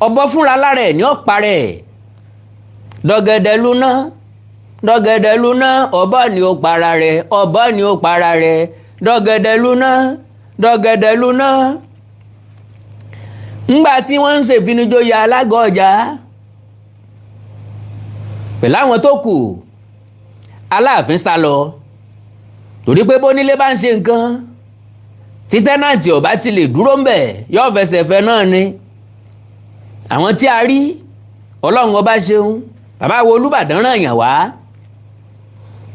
Ọ̀bọ fúnra lára ẹ̀ ní ọ̀parẹ́ ẹ̀. Dọ̀gẹ̀dẹ̀ luná, dọ̀gẹ̀dẹ̀ luná, ọ̀bọ ni ó para rẹ̀, ọ̀bọ ni ó para rẹ̀. Dọ̀gẹ̀dẹ̀ luná, dọ̀gẹ̀dẹ̀ luná. Ńgbà tí wọ́n ń ṣèfinijóyè Alága Ọjà pẹ̀lú àwọn tó kù, Aláàfin sá lọ, torí pé bónílé bá ń ṣe nǹkan tí tenant ọba ti lè dúró ńbẹ̀, yóò fẹsẹ̀ fẹ́ náà ni. Àwọn tí a rí, Ọlọ́run ọba ṣeun, bàbá wo Olúbàdàn ràn yàn wá,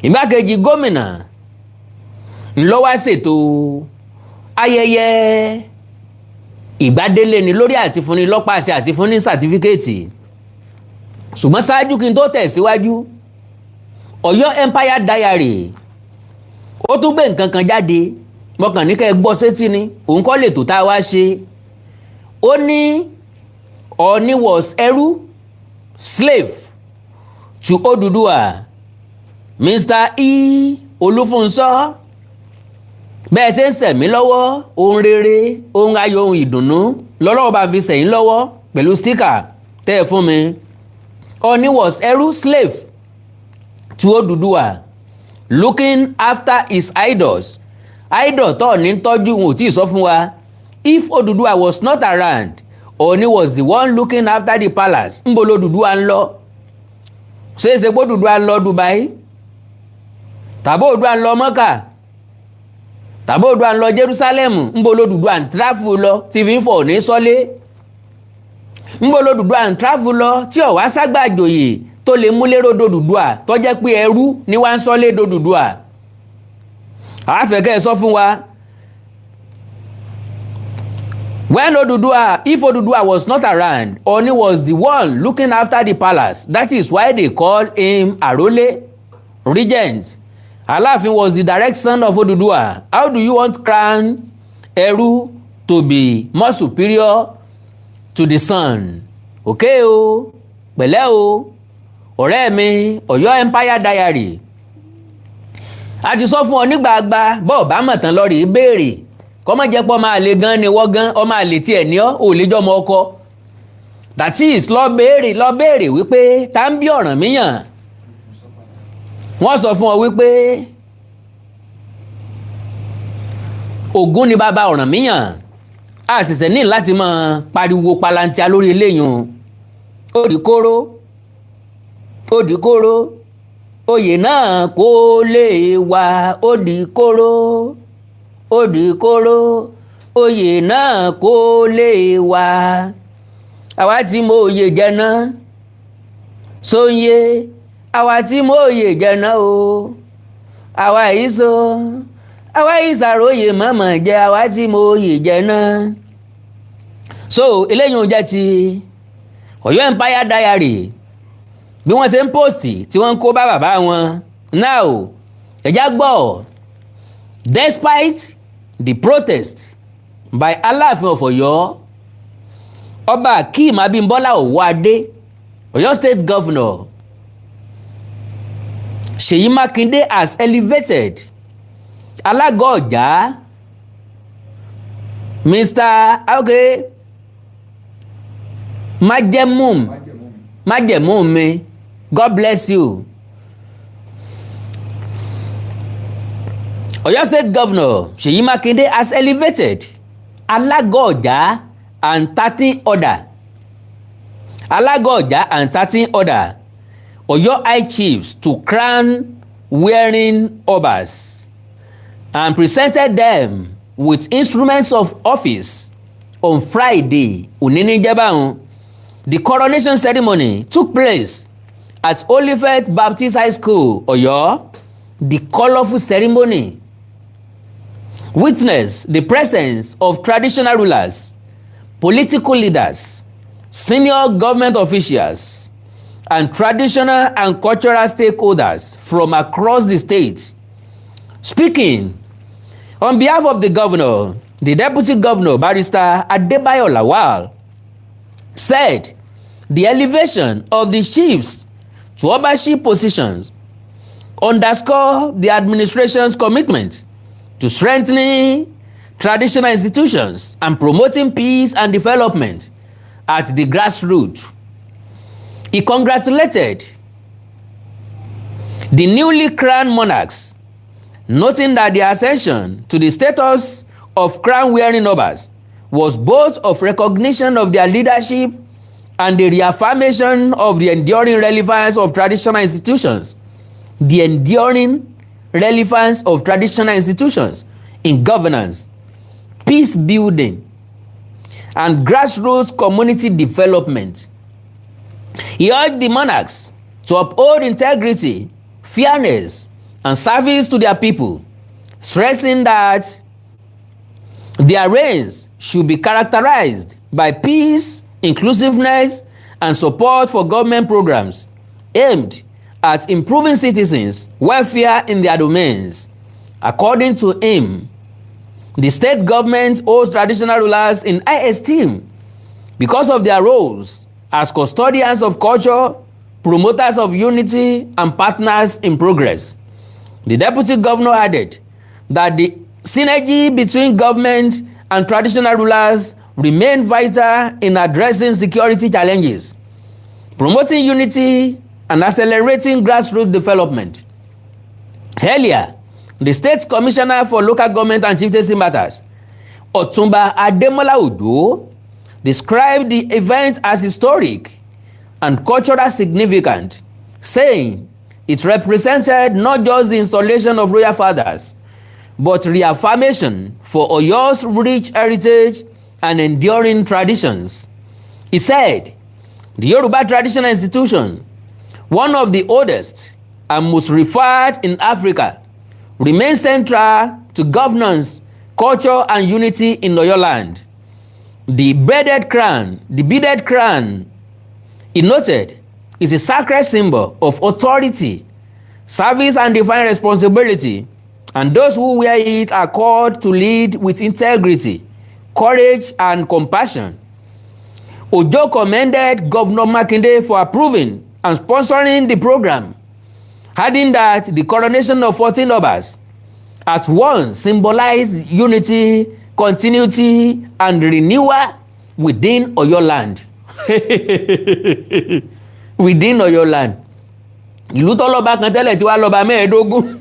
ìgbákejì gómìnà ńlọ wá ṣètò ayẹyẹ ìgbádélé ni lórí àti fúnni lọ́pàṣẹ àti fúnni certificate. Ṣùgbọ́n ṣáájú kí n tó tẹ̀síwájú, Ọ̀yọ́ Empire Diary, ó tún gbé nǹkan kan jáde. Mo kàn ní kẹ́ ẹ gbọ́ sétí ni, òun kọ́ lè tó tá a wá ṣe. Ó ní Ọọ̀ni was ẹrú, slave to Odùduwà. Mr. E Olúfúnṣọ́, bẹ́ẹ̀ ṣe ń sẹ̀mí lọ́wọ́, ohun rere, ohun ayọ̀, ohun ìdùnnú lọ́lọ́wọ́ bá fi sẹ̀yìn lọ́wọ́ pẹ̀lú sticker tẹ́ ẹ fún mi. Ọọ̀ni was ẹrú, slave to Odùduwà, looking after his idols. Idol tó ní tọ́jú, wọn ò tí ì sọ fún wa. If Odùduwà was not around, Ọọ̀ni was the one looking after the palace. Ńbo lOdùduwà ń lọ? Ṣé é ṣe pé Odùduwà ń lọ Dubai, tàbí Odùduwà ń lọ Mọ́kà, tàbí Odùduwà ń lọ Jerusalem? Ńbo lOdùduwà ń travel lọ tí fi ń fọ̀ ní sọ́lé? Ńbo lOdùduwà ń travel lọ tí ọ̀wá ságbàjòyè tó lè múlẹ́rọ̀ dòdùduwà, tó jẹ́ pé ẹrú ní wá ń sọ́lé dòdùduwà? Àáfẹ́kẹ́ sọ fún wa. When Oduduwa, if Oduduwa was not around, Oni was the one looking after the palace. That is why they call him Arole, regent. Aláàfin was the direct son of Oduduwa. How do you want crown ẹrú to be more superior to the son? Okay o, pẹ̀lẹ́ o, ọ̀rẹ́ mi, Ọ̀yọ́ Empire Diary. A ti sọ fún ọ nígbàgbà, bọ́ọ̀ bá mọ̀ tán, lọ rèé béèrè, kọ́mọ jẹ́ pọ́ máa lè gan ni wọ́n gan, ọmọ àlè tiẹ̀ ní ọ́ ò lè jọmọ ọkọ. That is, lọ béèrè, lọ béèrè wípé tá ń bí Ọ̀rànmíyàn. Wọ́n sọ fún ọ wípé Ògún ni bàbá Ọ̀rànmíyàn. A ṣẹ̀ṣẹ̀ ní láti máa pariwo palantia lórí eléyìí. Ó di kóró, ó di kóró, oyè náà kò lè wá. Ó di kóró, ó di kóró, oyè náà kò lè wá. Àwa tí mo oyè jẹ náà sóyè, àwa tí mo oyè jẹ náà o, àwa yìí so, àwa yìí ṣàròyè mọ̀mọ̀ jẹ, àwa tí mo oyè jẹ náà. So eléyìí ń jẹ́ ti Ọ̀yọ́ Empire Diary, bí wọ́n ṣe ń post tí wọ́n ń kó bá bàbá wọn. Now, ẹ̀já gbọ́. Despite the protest by Aláàfin of Ọ̀yọ́, Ọba Akeem Abímbọ́lá Ọwọ́adé, Ọ̀yọ́ State Governor Ṣèyí Mákindé has elevated Alága Ọ̀já, Mr. okay, Májẹ̀mú, májẹ̀mú mi, God bless you. Ọ̀yọ́ State Governor Ṣèyí Mákindé has elevated Alága Ọ̀já and 13 other, Alága Ọ̀já and 13 other Ọ̀yọ́ High Chiefs to crown wearing obas and presented them with instruments of office on Friday, òní ní jẹ́bàrún. The coronation ceremony took place at Olivet Baptist High School, Ọ̀yọ́. The colourful ceremony witnessed the presence of traditional rulers, political leaders, senior government officials, and traditional and cultural stakeholders from across the state. Speaking on behalf of the governor, the deputy governor, Barrister Adebayo Lawal, said the elevation of the chiefs to Obaship positions underscore the administration's commitment to strengthening traditional institutions and promoting peace and development at the grassroots. He congratulated the newly crowned monarchs, noting that their ascension to the status of crown-wearing Obas was both of recognition of their leadership and the reaffirmation of the enduring relevance of traditional institutions. The enduring relevance of traditional institutions in governance, peace building, and grassroots community development. He urged the monarchs to uphold integrity, fairness, and service to their people, stressing that their reigns should be characterized by peace, inclusiveness, and support for government programs aimed at improving citizens' welfare in their domains. According to him, the state government holds traditional rulers in high esteem because of their roles as custodians of culture, promoters of unity, and partners in progress. The deputy governor added that the synergy between government and traditional rulers remain vital in addressing security challenges, promoting unity, and accelerating grassroots development. Earlier, the state commissioner for local government and chieftaincy matters, Otunba Ademola Ojo, described the event as historic and cultural significant, saying it represented not just the installation of royal fathers, but reaffirmation for Oyo's rich heritage and enduring traditions. He said, the Yoruba traditional institution, one of the oldest and most revered in Africa, remains central to governance, culture, and unity in Oyo land. The beaded crown, he noted, is a sacred symbol of authority, service, and divine responsibility, and those who wear it are called to lead with integrity, courage, and compassion. Ojo commended Governor Makinde for approving and sponsoring the program, adding that the coronation of 14 Obas at once symbolized unity, continuity, and renewal within Oyo land. Within Oyo land. Ìlú tó lọ́ba kan tẹ́lẹ̀ tí wàá lọ́ba 15,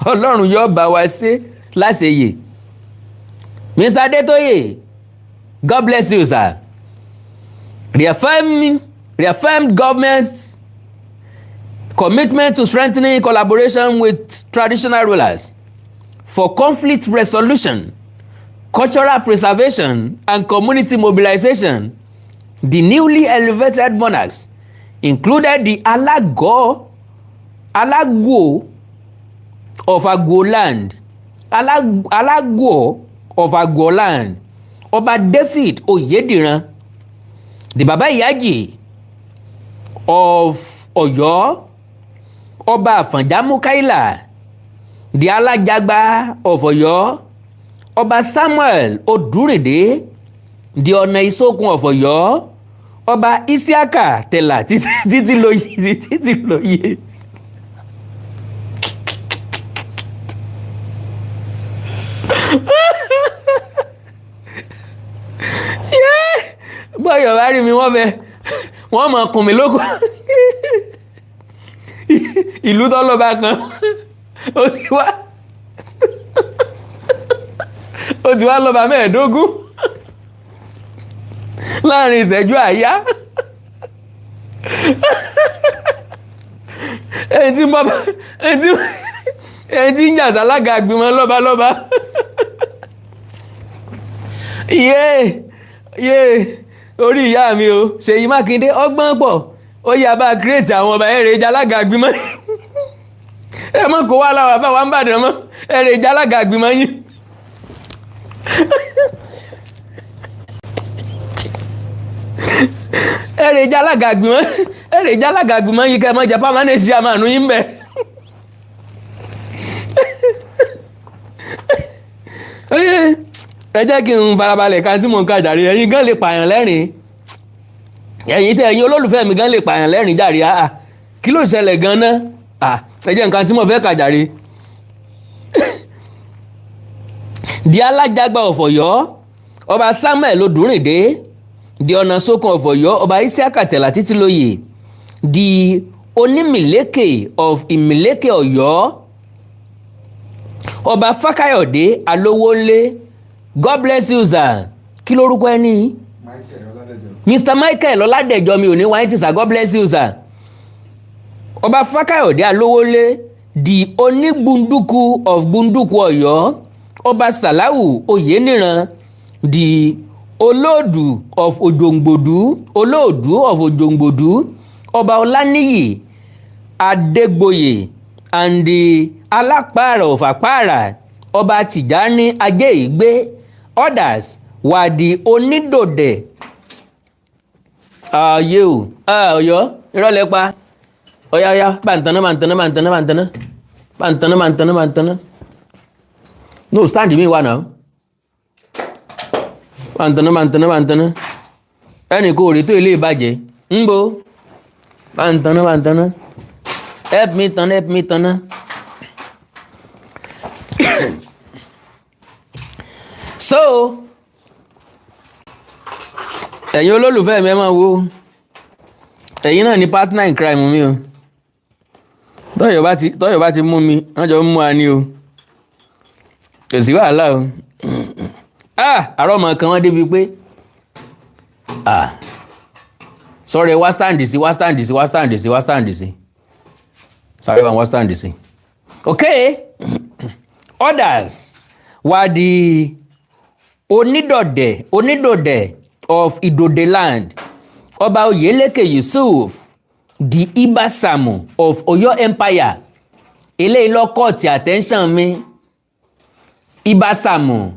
Ọlọ́run yóò bá wa ṣe láṣeyè. Mr. Adetoye, God bless you, sir. Reaffirmed government's commitment to strengthening collaboration with traditional rulers for conflict resolution, cultural preservation, and community mobilization. The newly elevated monarchs included the Alago of Agoland, Alago of Agoland, Ọba David Oyediran, the Baba Iyaji of Ọ̀yọ́, Ọba Àfọ̀njá Mukaila, the Alájàgbá of Ọ̀yọ́, Ọba Samuel Odúrìndé, the Ọ̀nà Ìsókun of Ọ̀yọ́, Ọba Isiaka Tẹ̀là títí lóye títí lóye. Bọ́yọ̀ bá rí mi, wọ́n fẹ́ wọ́n mọ̀ kùn mí lóko. Ìlú tó lọ́ba kan, ó ti wá lọ́ba 15 láàrin ìṣẹ́jú àyá. Ẹni tí ń jà sálága àgbìmọ̀ lọ́ba lọ́ba. Yéè yéè, orí ìyá mi o! Ṣèyí Mákindé ọgbọ́n pọ̀, ó yá bá create àwọn ọba ẹ̀rẹ̀ ìjà alága àgbìmọ̀. Ẹ mọ̀ kó wá láwà bá wa ń bàdàn mọ́ ẹ̀rẹ̀ ìjà alága àgbìmọ̀ yín. Ẹ̀rẹ̀ ìjà alága àgbìmọ̀, ẹ̀rẹ̀ ìjà alága àgbìmọ̀ yín, kẹ́ ẹ mọ̀ jẹ́ permanent chairman yín bẹ́ẹ̀. Ẹ jẹ́ kí n farabalẹ̀ kan tí mò ń ka jàre. Ẹ̀yin gan lè pààyàn lẹ́rìn, ẹ̀yin tẹ́ ẹ̀yin olólùfẹ́ mi gan lè pààyàn lẹ́rìn jàre. Ah, kí ló ṣẹlẹ̀ gan ná? Ah, ẹ jẹ́ nǹkan tí mo fẹ́ kà jàre. The Alájàgbà of Ọ̀yọ́, Ọba Samuel Odúrìndé, the Ọ̀nàsókun of Ọ̀yọ́, Ọba Isiaka Tẹ̀lá Títílóyè, the Onímìlékè of Ìmìlékè Ọ̀yọ́, Ọba Fákáyọ̀dé Alówólé. God bless you, sir. Kí lórúkọ ẹni? Michael Ọládẹjọ. Mr Michael Ọládẹjọ, mi ò ní wáyé tì sir. God bless you, sir. Ọba Fákáyọ̀dé Alówólé, the Onígbùndùkú of Gbùndùkú Ọ̀yọ́, Ọba Sàláwù Oyèníran, the Olóòdù of Òjòǹgbòdú, Olóòdù of Òjòǹgbòdú, Ọba Ọláníyì Adégbòye, and the Alápàrà of Àpàrà, Ọba Tìjání Ajéìgbé. Others were the Onídòdè. Ààyè o, Ọ̀yọ́, irọ́ lẹ pa. Ọ̀yá ọ̀yá, bá ń tanná, bá ń tanná, bá ń tanná, bá ń tanná, bá ń tanná, bá ń tanná, bá ń tanná. No stand mi wà náà. Bá ń tanná, bá ń tanná, bá ń tanná. Ẹnì kò rí tó ilé ìbàjẹ́ ń bo. Bá ń tanná, bá ń tanná. Help me tanná, help me tanná. So ẹ̀yin olólùfẹ́ mi, ẹ máa wo, ẹ̀yin náà ní partner in crime mi o. Tọ́yọ̀ bá ti mú mi, wọ́n jọ ń mú wa ní o, kò sí wàhálà o. Ah, àárọ̀ ọmọ kan wọ́n débi pé, ah, sọ̀rọ̀ ẹ, wá stand sí, wá stand sí, wá stand sí, wá stand sí, sáré bá wá stand sí. Okay, others were the Onídọ̀dẹ̀, Onídọ̀dẹ̀ of Ìdòdè land, Ọba Oyeleke Yusuf, the Ibasamu of Oyo Empire. Eléyìí ló caught attention mi. Ibasamu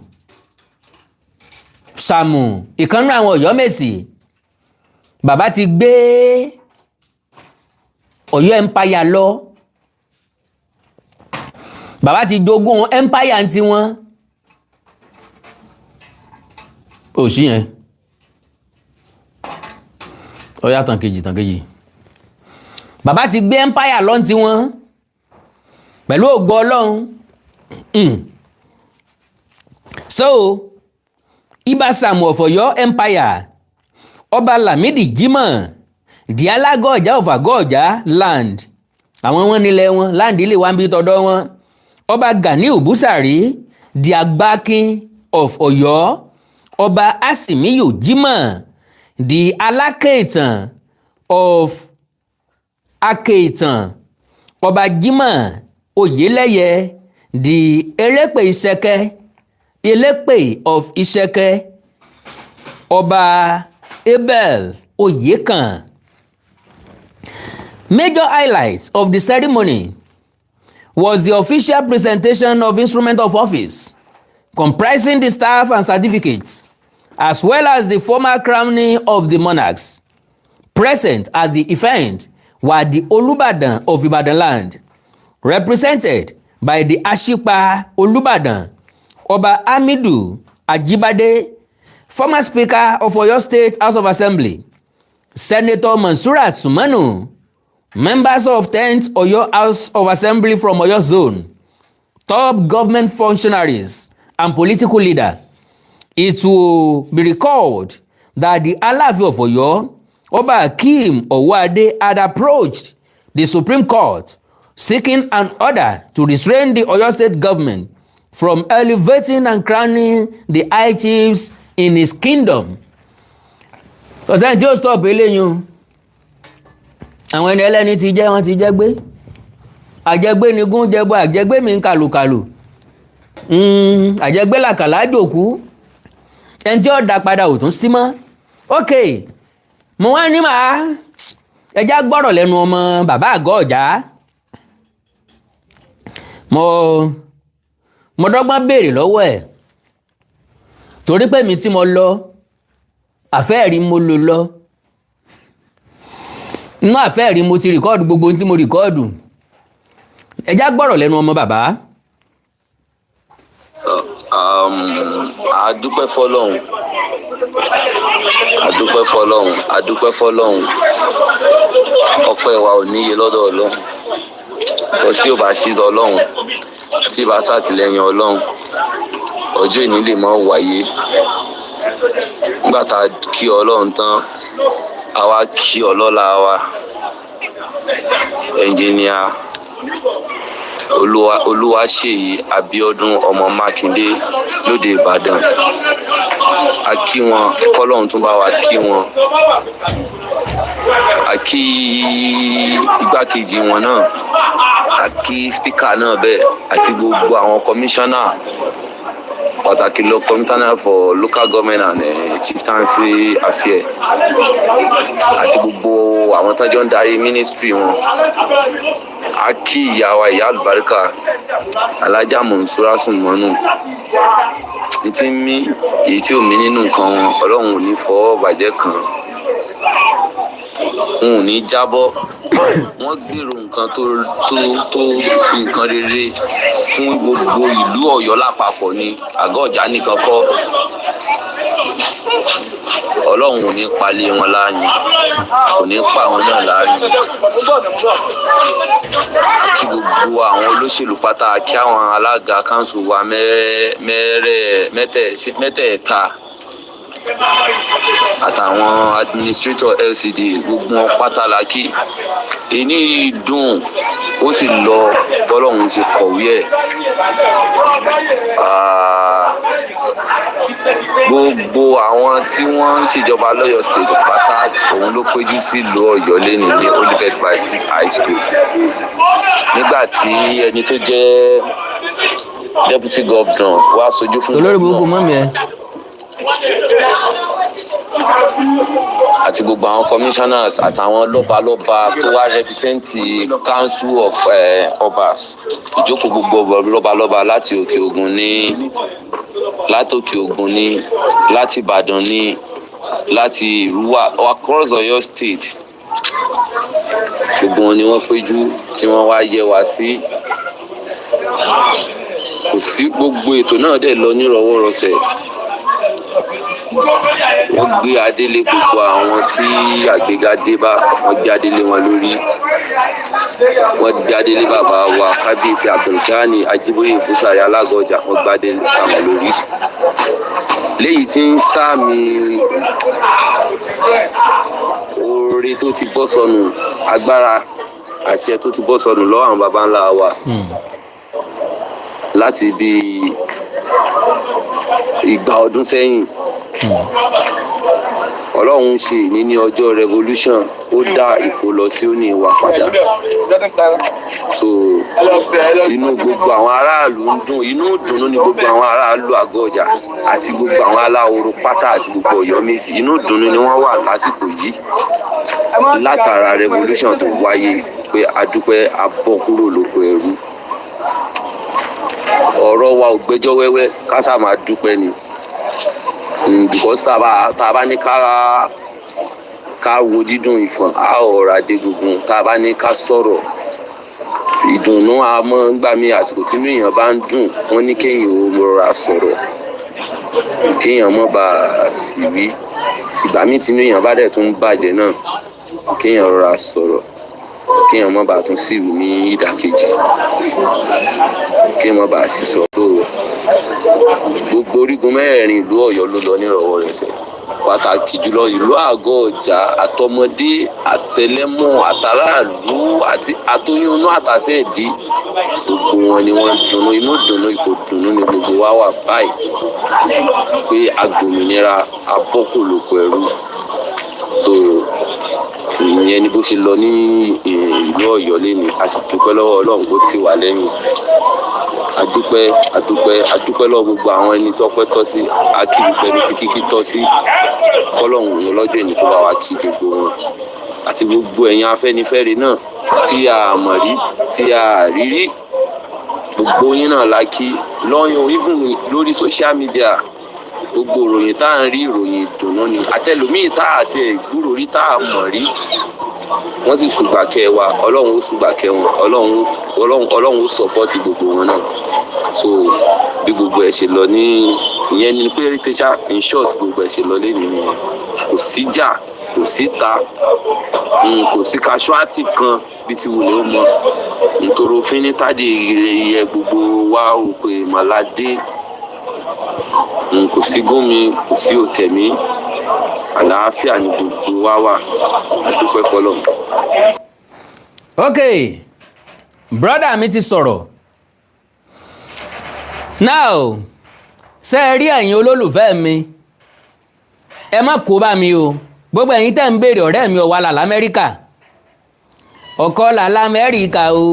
Sàmù, ìkànnì àwọn Ọ̀yọ́mèsì, bàbá ti gbé Ọ̀yọ́ Empire lọ, bàbá ti jogún empire tiwọn. Ò sí yẹn. Ó yá, tàn kejì, tàn kejì. Bàbá ti gbé empire lọ tiwọn pẹ̀lú ògo Ọlọ́run. So Ibà Sàmù of Ọ̀yọ́ Empire, Ọba Lamidi Jimoh, the Alágọ̀ọ́jà of Àgọ́ọ̀jà land, àwọn wọn nílẹ̀ wọn, land ilé wa ń bí tọ̀dọ̀ wọn, Ọba Ganiu Busari, the Agbákin of Ọ̀yọ́, Ọba Asimiyu Jimoh, the Alákẹ̀tàn of Akéìtàn, Ọba Jimoh Oyeleye, the Elépè Ìṣẹ̀kẹ̀, Elépè of Ìṣẹ̀kẹ̀, Ọba Abel Oyekan. Major highlights of the ceremony was the official presentation of instrument of office comprising the staff and certificates, as well as the formal crowning of the monarchs. Present at the event were the Olubadan of Ibadan land, represented by the Ashipa Olubadan, Oba Amidu Ajibade, former Speaker of Oyo State House of Assembly, Senator Mansurat Sumanu, members of 10th Oyo House of Assembly from Oyo Zone, top government functionaries and political leader. It will be recalled that the Alaafin of Oyo, Oba Akeem Owoade, had approached the Supreme Court seeking an order to restrain the Oyo State government from elevating and crowning the high chiefs in his kingdom. Kò sẹ́ni tí ó stop eléyìí o. Àwọn ẹni ẹlẹ́ni ti jẹ́, wọ́n ti jẹ́ gbé. Àjẹgbé ni gún jẹbọ, àjẹgbé mi ń kàlùkàlù. Àjẹgbé làkàlà jòkú. Ẹni tí ó dá padà ò tún sí mọ́. Ok, mo wá ní màá ẹjá gbọ́rọ̀ lẹ́nu ọmọ bàbá àgọ́ ọ̀já. Mo dọ́gbọ́n béèrè lọ́wọ́ ẹ̀ torí pé mi tí mo lọ àfẹ́ẹ̀rí, mo lò lọ inú àfẹ́ẹ̀rí, mo ti record gbogbo ohun tí mo record. Ẹjá gbọ́rọ̀ lẹ́nu ọmọ bàbá. A dúpẹ́ fọlọ́run, a dúpẹ́ fọlọ́run, a dúpẹ́ fọlọ́run. Ọpẹ́ wa ò níye lọ́dọ̀ Ọlọ́run kò tí ò bá sí Ọlọ́run, tí ì bá ṣàtìlẹ́yìn Ọlọ́run, ọjọ́ ìní lè má wáyé. Nígbà tá a kí Ọlọ́run tán, a wá kí ọlọ́lá wa, ẹnjìníà Olúwaṣèyí Abíọ́dún ọmọ Mákindé lóde Ìbàdàn. A kí wọn, kọ́lọ́run tún bá wa kí wọn. A kí igbákejì wọn náà, a kí spíkà náà bẹ́ẹ̀, àti gbogbo àwọn kọmíṣánná, pàtàkì lọ commissioner for local government and chieftaincy affairs, àti gbogbo àwọn tó jọ ń darí ministry wọn. A kí ìyá wa, ìyá àlùbáríkà, Alájà Mọ̀nsúrà Sùnmọ́nù. Ní tí ń mí èyí tí ò mí nínú nǹkan wọn, Ọlọ́run ò ní fọwọ́ bàjẹ́ kàn án, wọn ò ní jábọ́. Wọ́n gbèrò nǹkan tó tó tó nǹkan rere fún gbogbo ìlú Ọ̀yọ́ lápapọ̀ ní àgọ́ ọ̀já nìkan kọ́. Ọlọ́run ò ní palẹ̀ wọn láàyè, kò ní pa àwọn náà láàyè. Kí gbogbo àwọn olóṣèlú pátá, kí àwọn alága kanṣu wa mẹ́tẹ̀ẹ̀ta àtàwọn administrator LCDs, gbogbo wọn pátá la kí. Èyí dùn, ó sì lọ bọ́lọ́hún ti kọ̀wé ẹ̀. Gbogbo àwọn tí wọ́n ń ṣèjọba lọ́yọ̀ State pátá, òun ló péjú sílùú Ọ̀yọ́ lẹ́nu ní Olivet Baptist High School, nígbà tí ẹni tó jẹ́ deputy governor wá sojú fún Olórí burúkú mọ́mí ẹ. àti gbogbo àwọn commissioners àtàwọn lọ́balọ́ba tó wá represent council of obas. Ìjókòó gbogbo lọ́balọ́ba láti Òkè Ògùn ní, láti Òkè Ògùn ní, láti Ìbàdàn ní, láti Ìrúwà, across Ọ̀yọ́ State, gbogbo wọn ni wọ́n péjú tí wọ́n wá yẹ wá sí. Kò sí, gbogbo ètò náà dẹ̀ lọ nírọ̀wọ́rọsẹ̀. Wọ́n gbé adélé gbogbo àwọn tí àgbéga dé bá, wọ́n gbé adélé wọn lórí. Wọ́n gbé adélé bàbá wa, Kábíyèsí Abdulgani Ajíbóyè Búsàrí Alágọjà, wọ́n gbé adélé àwọn lórí, léyìí tí ń sàmì oore tó ti bọ́ sọnù, agbára àṣẹ tó ti bọ́ sọnù lọ́wọ́ àwọn baba ńlá wa láti bí ìgbà ọdún sẹ́yìn. Ọlọ́run ṣe ní ní ọjọ́ revolution, ó dá ìkó lọ sí ó ní ìwà padà. So inú gbogbo àwọn aráàlú ń dùn, inú ìdùnnú ni gbogbo àwọn aráàlú àgọ́ ọjà àti gbogbo àwọn aláhoro pátá àti gbogbo Ọ̀yọ́mèsì, inú ìdùnnú ni wọ́n wà lásìkò yìí látara revolution tó wáyé, pé a dúpẹ́, a bọ́ kúrò lóko ẹrú. Ọ̀rọ̀ wa ò gbẹ́jọ́ wẹ́wẹ́, ká sáà máa dúpẹ́ ni, because tá a bá ní ká wo dídùn ìfọ̀n, á ọ̀rọ̀ adégungun. Tá a bá ní ká sọ̀rọ̀ ìdùnnú, a mọ́ ń gbà mí. Àsìkò tí inú èèyàn bá ń dùn, wọ́n ní kéèyàn ó rọra sọ̀rọ̀, kéèyàn mọ́ bá a sì wí. Ìgbà míì tí inú èèyàn bá dẹ̀ tún bàjẹ́ náà, kéèyàn rọra sọ̀rọ̀, kéèyàn mọ́ bá a tún sì wí ní ìdàkejì, kéèyàn mọ́ bá a sì sọ. So gbogbo orígun mẹ́rẹ̀ẹ̀rin ìlú Ọ̀yọ́ ló lọ nírọ̀wọ́rọsẹ̀, pàtàkì jùlọ ìlú àgọ́ ọjà, àtọmọdé àtẹlẹ́mọ̀ àtàràlú àti àtọyúnú àtàsẹ̀ ìdí, gbogbo wọn ni wọ́n dunnú. Inú dùnnú, ipò dùnnú ni gbogbo wa wà báyìí pé agbòmìnira, abọ́kòlòkò ẹrú. So ìyẹn ni bó ṣe lọ ní ìlú Ọ̀yọ́ lẹ́nu. A sì dúpẹ́ lọ́wọ́ Ọlọ́run kó tì wá lẹ́yìn. Adúpẹ́, adúpẹ́, adúpẹ́ lọ́wọ́ gbogbo àwọn ẹni tí ọpẹ́ tọ́ sí. Akíbi ẹni tí kíkí tọ́ sí, kọ́lọ́hún lọ́jọ́ ìní kó bá wa kí gbogbo wọn, àti gbogbo ẹ̀yin Afẹ́nifẹ́re náà tí a mọ̀ rí, tí a rí rí, gbogbo yín náà la kí lọ́yún, even lórí social media. Gbogbo ìròyìn tá à ń rí, ìròyìn ìdùnnú ni. Àtẹlómìn tá àti ẹ̀gbúrò rí, tá a mọ̀ rí, wọ́n sì ṣùgbàkẹ́ wa. Ọlọ́run ó ṣùgbàkẹ́ wọn, Ọlọ́run, Ọlọ́run, Ọlọ́run ó support gbogbo wọn náà. So bí gbogbo ẹ̀ ṣe lọ ní ìyẹn ni pé tẹ́sà, in short, gbogbo ẹ̀ ṣe lọ lẹ́nu nìyẹn. Kò síjà, kò síta, kò sí casualty kan bí ti wùlé ó mọ, nítorí òfin ní tádé yẹ gbogbo wa ò pé màládé. Kò sí gómi, kò sí òtẹ̀mí. Àlàáfíà ni gbogbo wa wà, a dúpẹ́ fọ́lọ́run. Ok, brother mi ti sọ̀rọ̀. Now, ṣe é rí, ẹ̀yin olólùfẹ́ mi, ẹ má kó bá mi o. Gbogbo ẹ̀yin tẹ́ ń béèrè ọ̀rẹ́ mi ọ̀wálà lamẹ́ríkà, ọ̀kọ́là lamẹ́ríkà o,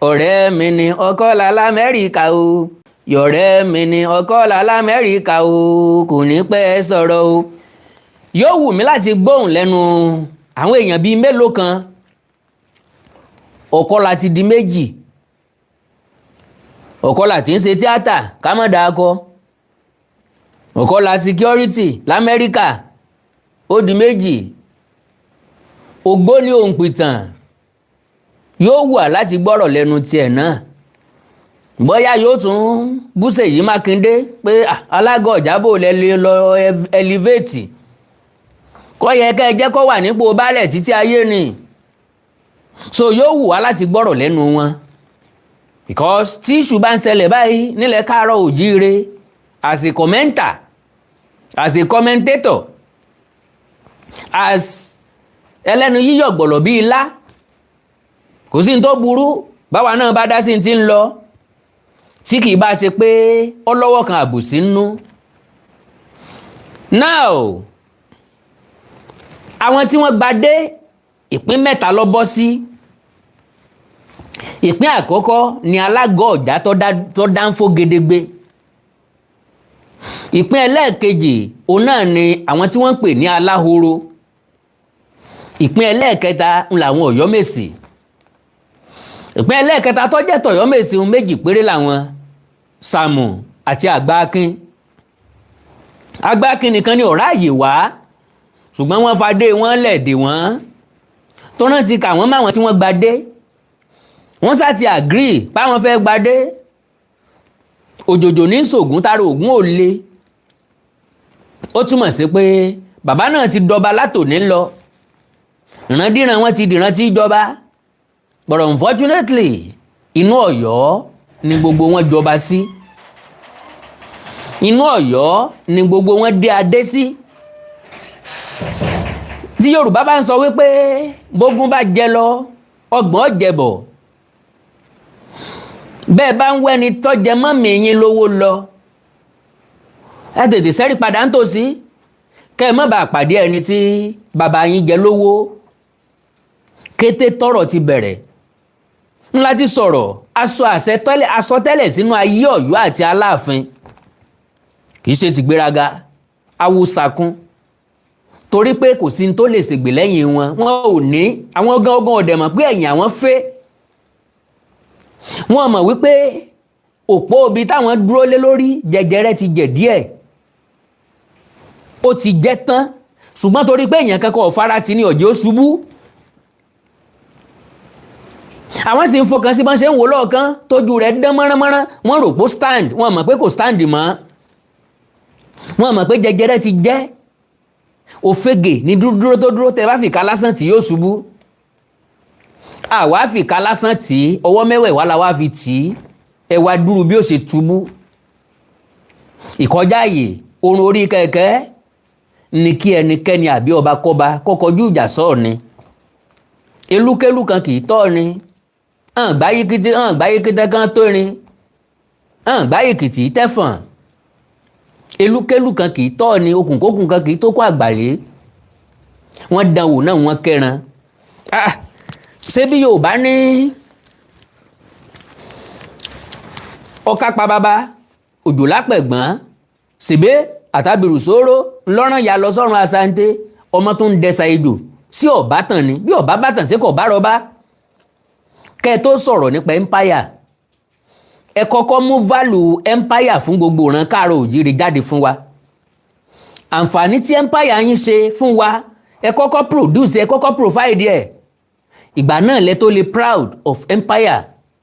ọ̀rẹ́ mi ni ọ̀kọ́là lamẹ́ríkà o, yọ̀rẹ́ mi ni ọ̀kọ́là lamẹ́ríkà o, kò ní pẹ́ sọ̀rọ̀ o. Yóò wù mí láti gbóhùn lẹ́nu àwọn èèyàn bíi mélòó kan. Ọ̀kọ́là ti di méjì. Ọ̀kọ́là tí ń ṣe tíátà, ká má dáa kọ́. Ọ̀kọ́là security lamẹ́ríkà, ó di méjì. Ògbóni òǹpìtàn, yóò wà láti gbọ́rọ̀ lẹ́nu tiẹ̀ náà, bóyá yóò tún bú Ṣèyí Mákindé pé alága ọ̀jábò lẹ lọ elevate, kọ́ yẹ kẹ́ ẹ jẹ́ kó wà nípò baálẹ̀ títí ayé ni. So yóò wù wá láti gbọ́rọ̀ lẹ́nu wọn, because tí issue bá ń ṣẹlẹ̀ báyìí nílẹ̀ káàárọ̀ òjíire, as a commenter, as a commentator, as ẹlẹ́nu yíyọ̀ gbọ̀lọ̀ bíi ilá, kò sí ní tó burú báwa náà bá dá sí ti ń lọ, tí kì í bá ṣe pé ó lọ́wọ́ kan àbòsí nínú. Now, àwọn tí wọ́n gba dé, ìpín mẹ́ta ló bọ́ sí. Ìpín àkọ́kọ́ ni alágọ̀ ọ̀já tó dánfó gedegbe. Ìpín ẹlẹ́ẹ̀kejì, òun náà ni àwọn tí wọ́n ń pè ní aláhoro. Ìpín ẹlẹ́ẹ̀kẹta ń làwọn Ọ̀yọ́mèsì. Ìpín ẹlẹ́ẹ̀kẹta tó jẹ́ tọ̀yọ́mèsì ń, méjì péré làwọn, Sàmù àti Àgbákin. Àgbákin nìkan ni ọ̀rá àyè wá, ṣùgbọ́n wọ́n fadé wọ́n lẹ̀ dè wọ́n tó rántí kà wọ́n máwọn tí wọ́n gbadé. Wọ́n sá ti agree páwọn fẹ́ gbadé. Òjòjò ní sògùn tára ògùn ò le. Ó túmọ̀ sí pé bàbá náà ti dọba látòní lọ. Ìrandíran wọn ti dìran tí jọba, but unfortunately, inú Ọ̀yọ́ ni gbogbo wọn jọba sí, inú Ọ̀yọ́ ni gbogbo wọn dé adé sí. Tí Yorùbá bá ń sọ wípé bógún bá jẹ lọ, ọgbọ̀n jẹbọ̀, bẹ́ẹ̀ bá ń wẹ́ni tọ́jẹ mọ́mì yín lówó lọ, ẹ tètè sẹ́rí padà ń tòsí, kẹ́ ẹ má bàa pàdé ẹni tí bàbá yín jẹ lówó. Kété tọ́rọ̀ ti bẹ̀rẹ̀ ńlá ti sọ̀rọ̀ aṣọ àṣẹ tẹ́lẹ̀, asọtẹ́lẹ̀ sínú ayé Ọ̀yọ́ àti Aláàfin. Kì í ṣe ti gbéraga awùsàkún, torí pé kò sí ní tó lè ṣègbè lẹ́yìn wọn. Wọn ò ní àwọn gangan ọ̀dẹ̀ mọ̀ pé ẹ̀yìn àwọn fẹ́. Wọ́n mọ̀ wípé òpó ibi táwọn dúró lé lórí, jẹjẹrẹ ti jẹ díẹ̀, ó ti jẹ́ tán, ṣùgbọ́n torí pé èèyàn kankan ò fara ti ní ọ̀jẹ̀ ó ṣubú. Àwọn sì ń fọkàn sí bọ́n ṣe ń wò lọ́ọ̀kan, tójú rẹ̀ dán mọ́ránmọ́rán. Wọ́n rò pé stand, wọ́n mọ̀ pé kò stand mọ́. Wọ́n mọ̀ pé jẹjẹrẹ ti jẹ́ òfegè ní dúdúró tó dúró. Tẹ bá fìkà lásán tí yóò ṣubú, àwa fìkà lásán tí ọwọ́ mẹ́wẹ̀ẹ̀wá la wá fi tì í. Ẹ wá dúró bí ó ṣe túbú. Ìkọjá àyè orun orí kẹ̀kẹ́ ní kí ẹnikẹ́ni àbí ọba kọba kọkọjú ìjà sọ́ọ̀ ni. Elúkélú kan kì í tọ́ ni hàn gbáyékété, hàn gbáyékété kan tó rin, hàn gbáyékìtì tẹ́fọ̀n. Elúkélú kan kì í tọ́ ni, okùnkókùn kan kì í tó kó àgbàlé. Wọ́n dán wò náà, wọ́n kẹran. Ah, ṣé bí Yorùbá ní ọ̀ká pa bàbá òjò lápẹ̀gbọ́n ṣèbé àtàbírù sóró ńlọ́ràn ya lọ sọ́run asante, ọmọ tó ń dẹsa ejò sí ọ̀bá tàn ni, bí ọ̀bá bá tàn sí kò bá rọba. Kẹ́ ẹ tó sọ̀rọ̀ nípa empire, ẹ kọ́kọ́ mú value empire fún gbogbo ìran káàrọ̀ òjíire jáde fún wa. Àǹfààní tí empire yín ṣe fún wa, ẹ kọ́kọ́ produce, ẹ kọ́kọ́ provide ẹ̀. Ìgbà náà lẹ tó lè proud of empire.